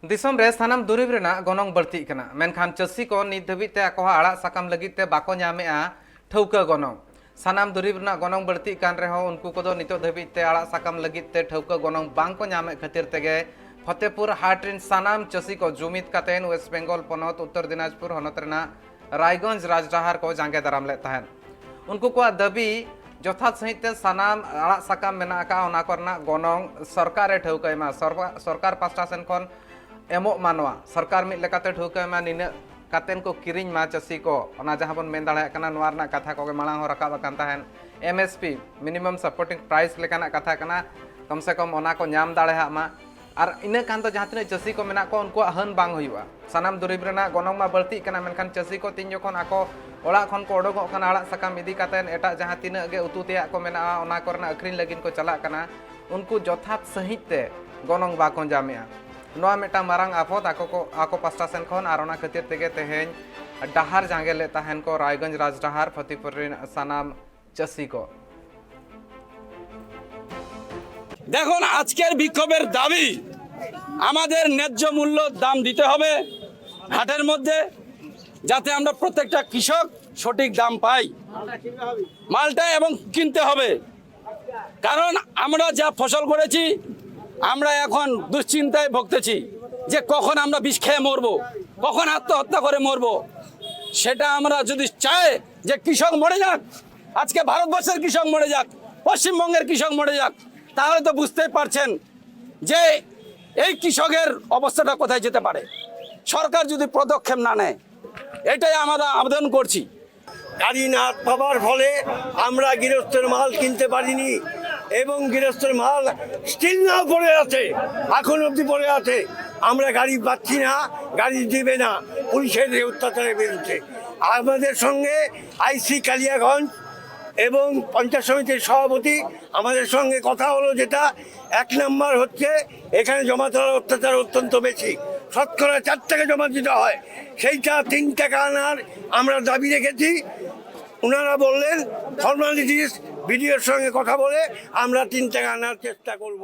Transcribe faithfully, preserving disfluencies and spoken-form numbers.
ᱫᱤᱥᱚᱢ ᱨᱮ ᱥᱟᱱᱟᱢ ᱫᱩᱨᱤᱵᱽ ᱨᱮᱱᱟᱜ ᱜᱚᱱᱚᱝ ᱵᱟᱹᱲᱛᱤᱜ ᱠᱟᱱᱟ, ᱢᱮᱱᱠᱷᱟᱱ ᱪᱟᱹᱥᱤ ᱠᱚ ᱱᱤᱛ ᱫᱷᱟᱹᱵᱤᱡ ᱛᱮ ᱟᱠᱚᱣᱟᱜ ᱟᱲᱟᱜ ᱥᱟᱠᱟᱢ ᱞᱟᱹᱜᱤᱫ ᱛᱮ ᱵᱟᱠᱚ ᱧᱟᱢᱮᱜᱼᱟ ᱴᱷᱟᱹᱣᱠᱟᱹ ᱜᱚᱱᱚᱝ᱾ ᱥᱟᱱᱟᱢ ᱫᱩᱨᱤᱵᱽ ᱨᱮᱱᱟᱜ ᱜᱚᱱᱚᱝ ᱵᱟᱹᱲᱛᱤᱜ ᱠᱟᱱ ᱨᱮᱦᱚᱸ ᱩᱱᱠᱩ ᱠᱚᱫᱚ ᱱᱤᱛᱚᱜ ᱫᱷᱟᱹᱵᱤᱡ ᱛᱮ ᱟᱲᱟᱜ ᱥᱟᱠᱟᱢ ᱞᱟᱹᱜᱤᱫ ᱛᱮ ᱴᱷᱟᱹᱣᱠᱟᱹ ᱜᱚᱱᱚᱝ ᱵᱟᱝ ᱠᱚ ᱧᱟᱢᱮᱫ ᱠᱷᱟᱹᱛᱤᱨ ᱛᱮᱜᱮ ᱯᱷᱚᱛᱮᱯᱩᱨ ᱦᱟᱴ ᱨᱮᱱ ᱥᱟᱱᱟᱢ ᱪᱟᱹᱥᱤ ᱠᱚ ᱡᱩᱢᱤᱫ ᱠᱟᱛᱮ ᱳᱭᱮᱥᱴ ᱵᱮᱝᱜᱚᱞ ᱯᱚᱱᱚᱛ ᱩᱛᱛᱚᱨ ᱫᱤᱱᱟᱡᱽᱯᱩᱨ ᱦᱚᱱᱚᱛ ᱨᱮᱱᱟᱜ ᱨᱟᱭᱜᱚᱸᱡᱽ ᱨᱟᱡᱽᱰᱟᱦᱟᱨ ᱠᱚ ᱡᱟᱸᱜᱮ ᱫᱟᱨᱟᱢ ᱞᱮᱫ ᱛᱟᱦᱮᱸᱫ᱾ ᱩᱱᱠᱩ ᱠᱚᱣᱟᱜ ᱫᱟᱹᱵᱤ, ᱡᱚᱛᱷᱟᱛ ᱥᱟᱺᱦᱤᱡ ᱛᱮ ᱥᱟᱱᱟᱢ ᱟᱲᱟᱜ ᱥᱟᱠᱟᱢ ᱢᱮᱱᱟᱜ ᱟᱠᱟᱫ, ᱚᱱᱟ ᱠᱚᱨᱮᱱᱟᱜ ᱜᱚᱱᱚᱝ ᱥᱚᱨᱠᱟᱨ ᱮ ᱴᱷᱟᱹᱣᱠᱟᱹᱭ ᱢᱟ, ᱥᱚᱨᱠᱟ-, ᱥᱚᱨᱠᱟᱨ ᱯᱟᱥᱴᱟ ᱥᱮᱱ ᱠᱷᱚᱱ ᱮᱢᱚᱜ ᱢᱟ, ᱱᱚᱣᱟ ᱥᱚᱨᱠᱟᱨ ᱢᱤᱫ ᱞᱮᱠᱟᱛᱮ ᱴᱷᱟᱹᱣᱠᱟᱹᱭ ᱢᱟ, ᱱᱤᱱᱟᱹᱜ ᱠᱟᱛᱮᱱ ᱠᱚ ᱠᱤᱨᱤᱧ ᱢᱟ ᱪᱟᱹᱥᱤ ᱠᱚ, ᱚᱱᱟ ᱡᱟᱦᱟᱸ ᱵᱚᱱ ᱢᱮᱱ ᱫᱟᱲᱮᱭᱟᱜ ᱠᱟᱱᱟ, ᱱᱚᱣᱟ ᱨᱮᱱᱟᱜ ᱠᱟᱛᱷᱟ ᱠᱚᱜᱮ ᱢᱟᱲᱟᱝ ᱦᱚᱸ ᱨᱟᱠᱟᱵ ᱟᱠᱟᱱ ᱛᱟᱦᱮᱸᱫ᱾ M S P, minimum supporting price ᱞᱮᱠᱟᱱᱟᱜ ᱠᱟᱛᱷᱟ ᱠᱟᱱᱟ, ᱠᱚᱢ ᱥᱮ ᱠᱚᱢ ᱚᱱᱟ ᱠᱚ ᱧᱟᱢ ᱫᱟᱲᱮᱭᱟᱜ ᱢᱟ᱾ ᱟᱨ ᱤᱱᱟᱹ ᱠᱷᱟᱱ ᱫᱚ ᱡᱟᱦᱟᱸ ᱛᱤᱱᱟᱹᱜ ᱪᱟᱹᱥᱤ ᱠᱚ ᱢᱮᱱᱟᱜ ᱠᱚᱣᱟ, ᱩᱱᱠᱩᱣᱟᱜ ᱦᱟᱹᱱ ᱵᱟᱝ ᱦᱩᱭᱩᱜᱼᱟ᱾ ᱥᱟᱱᱟᱢ ᱫᱩᱨᱤᱵᱽ ᱨᱮᱱᱟᱜ ᱜᱚᱱᱚᱝ ᱢᱟ ᱵᱟᱹᱲᱛᱤᱜ ᱠᱟᱱᱟ, ᱢᱮᱱᱠᱷᱟᱱ ᱪᱟᱹᱥᱤ ᱠᱚ ᱛᱤᱱ ᱡᱚᱠᱷᱚᱱ ᱟᱠᱚ ᱚᱲᱟᱜ ᱠᱷᱚᱱ ᱠᱚ ᱚᱰᱚᱠᱚᱜ ᱠᱟᱱᱟ, ᱟᱲᱟᱜ ᱥᱟᱠᱟᱢ ᱤᱫᱤ ᱠᱟᱛᱮᱫ ᱮᱴᱟᱜ ᱡᱟᱦᱟᱸ ᱛᱤᱱᱟᱹᱜ ᱜᱮ ᱩᱛᱩ ᱛᱮᱭᱟᱜ ᱠᱚ ᱢᱮᱱᱟᱜᱼᱟ, ᱚᱱᱟ ᱠᱚᱨᱮᱱᱟᱜ ᱟᱹᱠᱷᱨᱤᱧ ᱞᱟᱹᱜᱤᱫ ᱠᱚ ᱪᱟᱞᱟᱜ ᱠᱟᱱᱟ, ᱩᱱᱠᱩ ᱡᱚᱛᱷᱟᱛ ᱥᱟᱺᱦᱤᱡ ᱛᱮ ᱜᱚᱱᱚᱝ ᱵᱟᱠᱚ ᱧᱟᱢᱮᱜᱼᱟ᱾ ᱱᱚᱣᱟ ᱢᱤᱫᱴᱟᱝ ᱢᱟᱨᱟᱝ ᱟᱯᱚᱫ ᱟᱠᱚ ᱠᱚ, ᱟᱠᱚ ᱯᱟᱥᱴᱟ ᱥᱮᱱ ᱠᱷᱚᱱ, ᱟᱨ ᱚᱱᱟ ᱠᱷᱟᱹᱛᱤᱨ ᱛᱮᱜᱮ ᱛᱮᱦᱮᱧ ᱰᱟᱦᱟᱨ ᱡᱟᱸᱜᱮ ᱞᱮᱫ ᱛᱟᱦᱮᱱ ᱠᱚ ᱨᱟᱭᱜᱚᱸᱡᱽ ᱨᱟᱡᱽᱰᱟᱦᱟᱨ ᱯᱷᱚᱛᱤᱯᱩᱨ ᱨᱮᱱ ᱥᱟᱱᱟᱢ ᱪᱟᱹᱥᱤ ᱠᱚ᱾ দেখুন, আজকের বিক্ষোভের দাবি, আমাদের ন্যায্য মূল্য দাম দিতে হবে হাটের মধ্যে, যাতে আমরা প্রত্যেকটা কৃষক সঠিক দাম পাই। মালটা এবং কিনতে হবে, কারণ আমরা যা ফসল করেছি, আমরা এখন দুশ্চিন্তায় ভুগতেছি যে কখন আমরা বিষ খেয়ে মরবো, কখন আত্মহত্যা করে মরবো। সেটা আমরা যদি চাই যে কৃষক মরে যাক, আজকে ভারতবর্ষের কৃষক মরে যাক, পশ্চিমবঙ্গের কৃষক মরে যাক, তাহলে তো বুঝতেই পারছেন যে এই কৃষকের অবস্থাটা কোথায় যেতে পারে, সরকার যদি পদক্ষেপ না নেয়। এটাই আমরা আবেদন করছি। গাড়ি না পাওয়ার ফলে আমরা গৃহস্থের মাল কিনতে পারিনি এবং গৃহস্থের মাল স্টিল নাও পড়ে আছে, এখন অবধি পড়ে আছে। আমরা গাড়ি পাচ্ছি না, গাড়ি দিবে না, পুলিশের এই অত্যাচারের বিরুদ্ধে। আমাদের সঙ্গে আইসি কালিয়াগঞ্জ এবং পঞ্চায়েত সমিতির সভাপতি আমাদের সঙ্গে কথা হলো, যেটা এক নাম্বার হচ্ছে এখানে জমাতলার অত্যাচার অত্যন্ত বেশি, শতকরা চার টাকা জমা দিতে হয়, সেইটা তিন টাকা আনার আমরা দাবি রেখেছি। ওনারা বললেন ফর্মালিটিস, বিডিওর সঙ্গে কথা বলে আমরা তিন টাকা আনার চেষ্টা করব।